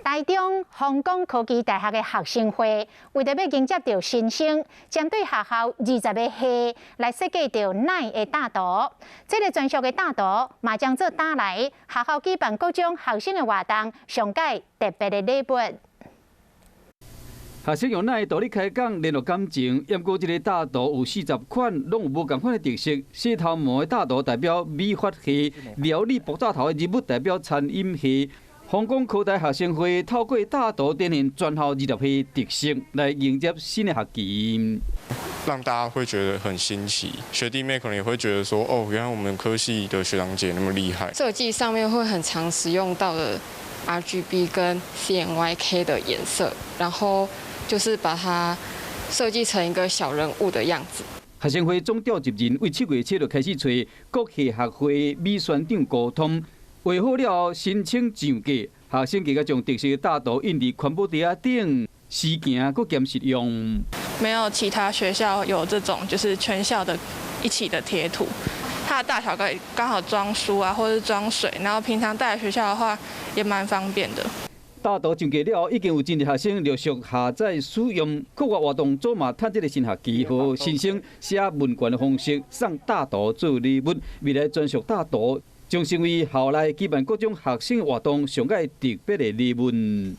台中弘光科技大學的學生會，為著欲迎接著新生，針對學校20個系來設計著奶的大圖。這个專屬的大圖嘛將做今來學校舉辦各種學生的活動，上蓋特別的禮物。學生用奶的道理開講，聯絡感情。毋過這个大圖有40款，攏有無仝款的特色。洗頭毛的大圖代表美髮系，料理爆炸頭的人物代表餐飲系。弘光科大學生會透過大圖展現全校20系特色，來迎接新的學期。讓大家會覺得很新奇，學弟妹可能也會覺得說，哦，原來我們科系的學長姐那麼厲害。設計上面會很常使用到的 RGB 跟 CMYK 的顏色，然後就是把它設計成一個小人物的樣子。學生會總召集人為7月7就開始揣各系學會美宣長溝通。畫好了後，申請上架，學生更加將特色的大圖印佇環保袋仔頂，實行閣兼實用。沒有其他學校有這種，就是全校的一起的貼圖。它的大小可以剛好裝書啊，或者是裝水，然後平常帶來學校的話，也蠻方便的。大圖上架了後，已經有真濟學生陸續下載使用。課外活動組嘛，趁這个新學期，予新生寫問卷的方式送大圖做禮物。未來專屬大圖將成為校內舉辦各種學生活動上蓋特別的禮物。